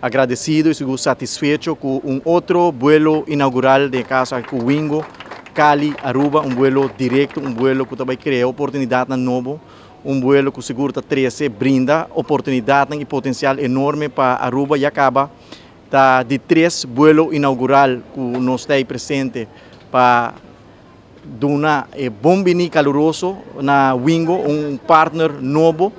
Agradecido y sigur satisfecho cu un otro vuelo inaugural, den caso aki cu Wingo, Cali, Aruba, un vuelo directo, un vuelo cu ta bay crea oportunidadnan nobo, un vuelo cu sigur ta trece, brinda oportunidadnan y potencial enorme pa Aruba. Ya caba ta di tres vuelo inaugural cu nos ta presente pa duna e bon bini caluroso na Wingo, un partner nobo,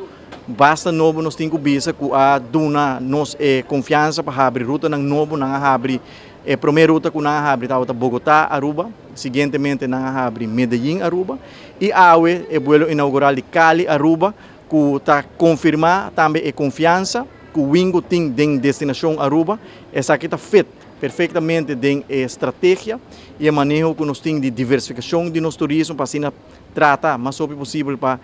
basta nobo nos tin cu bisa, cu a duna nos e confiansa pa habri rutanan nobo. Nan a habri e prome ruta cu nan a habri tabata Bogota, Aruba, siguientemente nan a habri Medellin, Aruba y awe e vuelo inaugural di Cali, Aruba, cu ta confirma tambe e confiansa cu Wingo tin den destinacion Aruba. Esaki ta fit perfectamente den e estrategia y e maneho cu nos tin di diversificacion di nos turismo, pa asina trata mas hopi posibel pa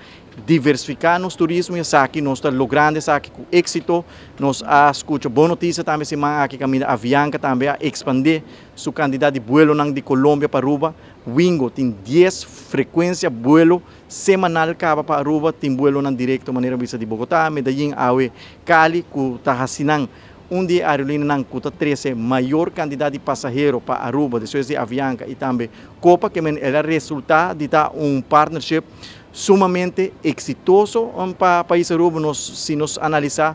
diversifica nos turismo, y esaki nos ta logrando esaki cu exito. Nos a scucha bon noticia tambe siman aki, caminda Avianca tambe a expande su cantidad di vuelonan di Colombia pa Aruba. Wingo tin 10 frecuencia vuelo semanal caba pa Aruba, tin vuelonan directo, manera bisa, di Bogota, Medellin, awe Cali, cu ta hacinan un di aerolíneanan cu ta trece mayor cantidad di pasahero pa Aruba despues di Avianca y tambe Copa, cu el a resulta di ta un partnership sumamente exitoso pa pais Aruba. Nos, si nos analisa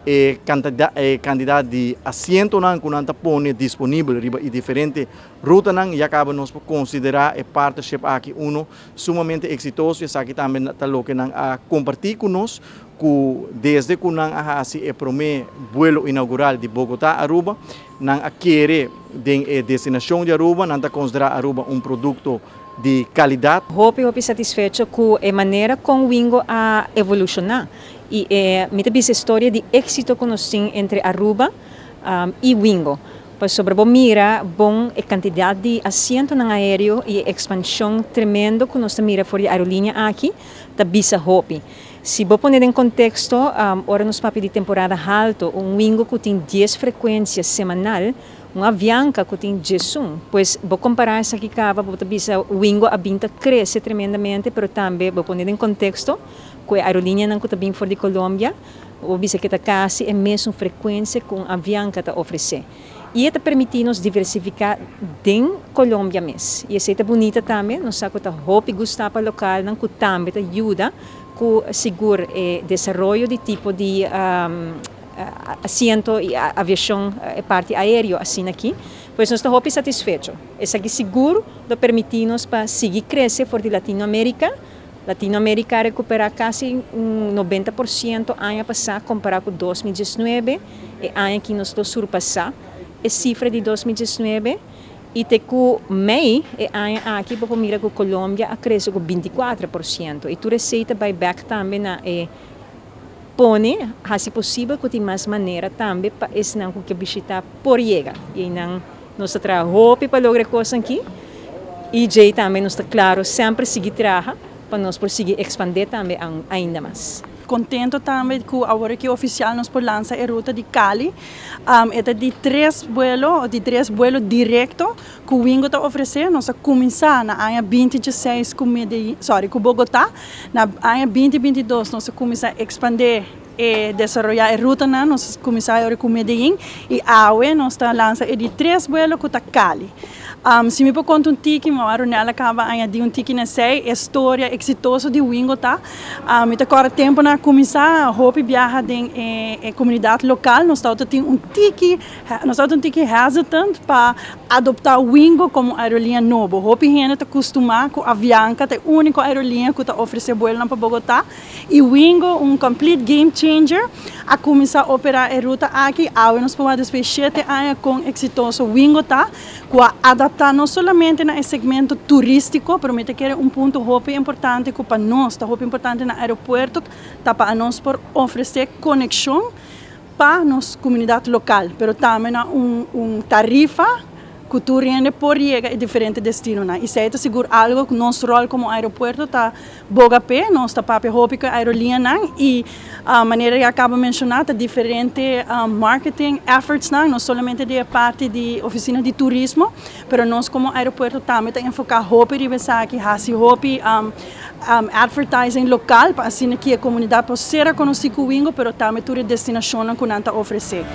e cantidad di asientonan cu nan ta pone disponibel riba e diferente rutanan, ya caba nos por considera e partnership aki uno sumamente exitoso. Esaki tambe ta loke nan a comparti cu nos, cu desde cu nan a haci e prome vuelo inaugural di Bogota, Aruba, nan a kere den e destinacion di Aruba, nan ta considera Aruba un producto di calidad. Hopi, hopi satisfecho cu e manera con Wingo a evoluciona. Y mi ta bisa historia di exito cu nos tin entre Aruba y Wingo. Pasobra bo mira bon e cantidad di asientonan aereo y expansion tremendo cu nos ta mira for di aerolinea aki, ta bisa hopi. Si bo pone den contexto, ora nos papia di temporada halto, un Wingo cu tin 10 frecuencia semanal, un Avianca cu tin 11. Pues bo compara esaki caba, bo bisa Wingo a bin ta crece tremendamente, pero tambe bo pone den contexto cu e aerolineanan cu ta bin for di Colombia, bo bisa cu ta casi e mesun frecuencia cu Avianca ta ofrece. Y ta permiti nos diversifica den Colombia mes. Y esey ta bunita tambe, nos sa cu ta hopi gusta pa localnan, cu tambe ta yuda cu sigur e desaroyo di tipo di asiento y aviacion, e parti aereo asina aki. Pues nos ta hopi satisfecho. Esaki sigur ta permiti nos pa sigui crece for di Latinoamerica. Latinoamerica a recupera casi un 90% aña pasa compara cu 2019. E aña aki nos ta surpasa e cifra di 2019 y te cu mei e aña aki bo mira cu Colombia a crece cu 24%. Y tur esey ta bay back tambe na e pone haci posibel cu tin mas manera tambe pa esnan cu kier bishita por yega. Y nan nos ta traha hopi pa logra cos aki. Y djey tambe nos ta claro semper sigui traha pa nos por sigui expande tambe ainda mas. Contento tambe cu awor cu oficial nos por lansa e ruta di Cali. E ta di tres vuelo directo cu Wingo ta ofrece. Nos a cuminsa na aña 2016 cu Medellin, sorry, cu Bogota. Na aña 2022 nos a cuminsa expande y desaroya e rutanan, nos a cuminsa cu Medellin y awe nos ta lansa e di tres vuelo cu ta Cali. Si mi por conta un tiki, ma Ronella a caba añadi un tiki na esey, historia exitoso di Wingo ta. Mi ta corda tempo nan a cuminsa hopi biaha den e comunidad local, nos tabata un tiki hesitant pa adopta Wingo como aerolinea nobo. Hopi hende ta costuma cu Avianca ta e unico aerolinea cu ta ofrece vuelo pa Bogota. Y Wingo, un complete game changer, a cuminsa opera e ruta aki. Awe nos por despues 7 aña con exitoso Wingo ta, cu a adapta no solamente na segmento turistico, pero mi ta kere un punto hopi importante cu pa nos, ta hopi importante na aeropuerto, ta pa nos por ofrece conexion pa nos comunidad local, pero tambe na un tarifa cu tur hende por yega na diferente destinonan. Y esey ta sigur algo cu nos rol como aeropuerto ta boga pe, nos ta papia hopi cu aerolineanan y manera ya caba menciona, ta diferente marketing efforts nan, no solamente di parti di oficina di turismo, pero nos como aeropuerto tambe ta enfoca hopi riba esaki, haci hopi advertising local pa asina cu e comunidad por ser conoci cu Wingo, pero tambe tur destinacionnan cu nan ta ofrece.